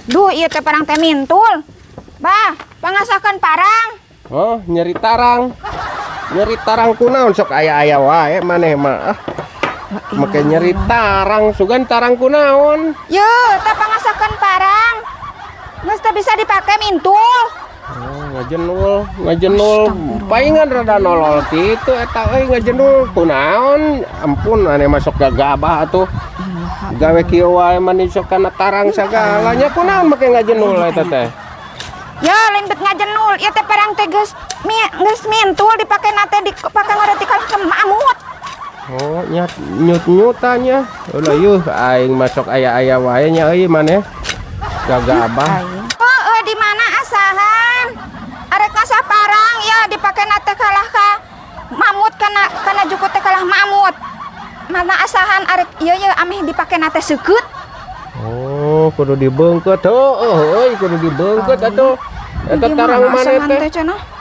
Duh, ieu teh parang teh mintul. Bah, pangasahkeun parang. Oh, nyeri tarang. Nyeri tarang kunaon, sok aya-aya wae maneh mah. Ah, make nyeri tarang, sugan tarang kunaon? Ye, teh pangasahkeun parang. Geus teu bisa dipake, mintul. Oh, ngajenul, ngajenul. Paingan rada nolol kitu eta euy, ngajenul kunaon? Ampun, aneh masuk gagabah atuh. Gawe kieu wae mani sok kana tarang sagalanya, kunaon make ngajenul eta teh? Ya, lain bet ngajenul, ieu teh parang teh geus mi, geus mintul, dipake na teh dipake ngoreti kalah ke mamut. Oh, nyat nyut-nyutannya. Ulah yuh, aing masuk aya-aya wae nya euy maneh. Gagabah. Oh, di mana asahan? Arek ngasah parang ya dipake na teh kalah ka mamut, kana kana jukut teh kalah mamut. Mana asahan arek ieu ye ameh dipake na teh seukeut. Oh, kudu dibeungkeut. Heueuh euy, kudu dibeungkeut atuh. Eta tarang maneh teh. Cenah.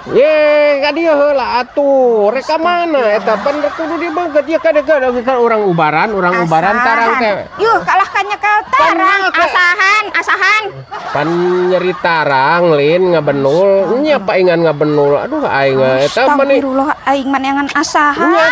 Ye, ka dieu heula atuh. Rek ka mana eta? Pan kudu dibeungkeut ieu kadeu kan urang ubaran tarang teh. Yuh, kalah ka nyekel tarang, asahan, asahan. Pan nyeri tarang lin ngabenul, nya paingan ngabenul. Aduh, aing eta mani. Astagfirullah, aing maneangan asahan. Nya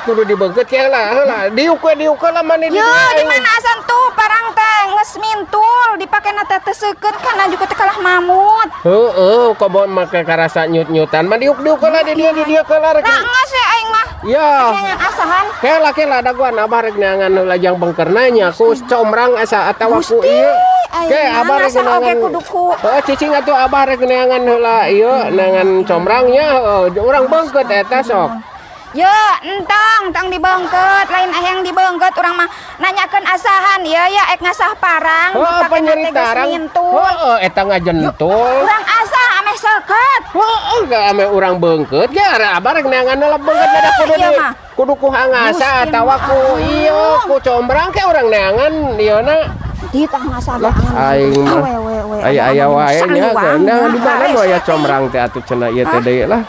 kudu dibeungkeut ke heula heula. Diuk we, diuk heula mani di Yo, dieu, di aing. mana asan tuh parang teh geus mintul, dipake na teh teu seukeut, kana juga teh kalah mamut. Heeh, komo make karasa nyut-nyutan. Mah diuk-diuk heula di dieu, di dieu heula rek. Nah, geus we aing mah. Ya. Neangan asahan. Kela kela, dagoan abah rek neangan heula jang bengkerna nya ku combrang asa atawa ku Gusti, ieu. aing Ke mah abah rek ngasah oge neangan. Kudu ku. Heeh, cicing atuh, abah rek neangan heula ieu, neangan combrangnya, heueuh, urang beungkeut eta sok. Yo, entong, tong dibeungkeut, lain hayang dibeungkeut, urang mah nanyakeun asahan. Ieu ya ek ngasah parang, Heuh, dipake apa na nyeri teh geus tarang? mintul. Heeh, eta ngajentul. Urang asah ameh seukeut. Heeh, ga ame urang beungkeut ge abah rek neangan heula beungkeut da kudu Iya di mah. Kudu ku hangasa Gusti atawa ku ieu ku combrang ke urang neangan ieu na. Di tah ngasah Lah, aing mah we we we. Aya-aya wae nya, nah, di mana nu aya combrang teh atuh cenah ieu teh deui lah.